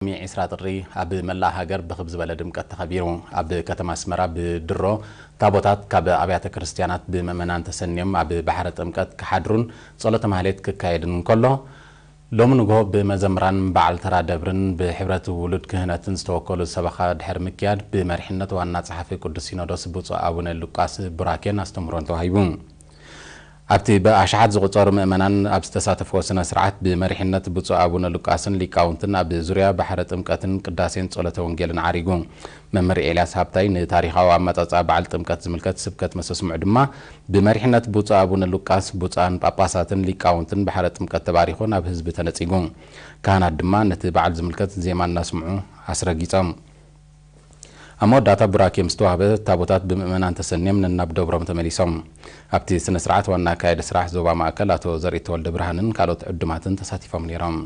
ሎሚ ዕስራ ጥሪ ኣብ መላእ ሃገር ብኽብ ዝበለ ድምቀት ተኸቢሩ። ኣብ ከተማ ኣስመራ ብድሮ ታቦታት ካብ ኣብያተ ክርስቲያናት ብምእመናን ተሰንዮም ኣብ ባሕረ ጥምቀት ክሓድሩን ጸሎተ ማህሌት ክካየድን እንከሎ፣ ሎሚ ንግሆ ብመዘምራን በዓል ተራ ደብርን ብሕብረት ውሉድ ክህነትን ዝተወከሉ ሰበኻ ድሕሪ ምክያድ፣ ብመሪሕነት ዋና ጸሓፊ ቅዱስ ሲኖዶስ ብፁዕ ኣቡነ ሉቃስ ቡራኬን ኣስተምህሮን ተዋሂቡ። ኣብቲ ብኣሽሓት ዝቑጸሩ ምእመናን ኣብ ዝተሳተፍዎ ስነ ስርዓት፣ ብመሪሕነት ብፁዕ ኣቡነ ሉቃስን ሊቃውንትን ኣብ ዙርያ ባሕረ ጥምቀትን ቅዳሴን ጸሎተ ወንጌልን ዓሪጉ። መምህር ኤልያስ ሃብታይ ንታሪኻዊ ኣመጻጽኣ በዓል ጥምቀት ዝምልከት ስብከት መሰስምዑ ድማ፣ ብመሪሕነት ብፁዕ ኣቡነ ሉቃስ፣ ብፁዓን ጳጳሳትን ሊቃውንትን ባሕረ ጥምቀት ተባሪኹ ናብ ህዝቢ ተነጺጉ። ካህናት ድማ ነቲ በዓል ዝምልከት ዜማ እናስምዑ ኣስረጊጾም። ኣብ መወዳእታ ቡራኬ ምስ ተዋህበ፣ ታቦታት ብምእመናን ተሰንዮም ነናብ ደብሮም ተመሊሶም። ኣብቲ ስነ ስርዓት ዋና ኣካያዲ ስራሕ ዞባ ማእከል ኣቶ ዘርኢተወልደ ብርሃንን ካልኦት ዕዱማትን ተሳቲፎም ነይሮም።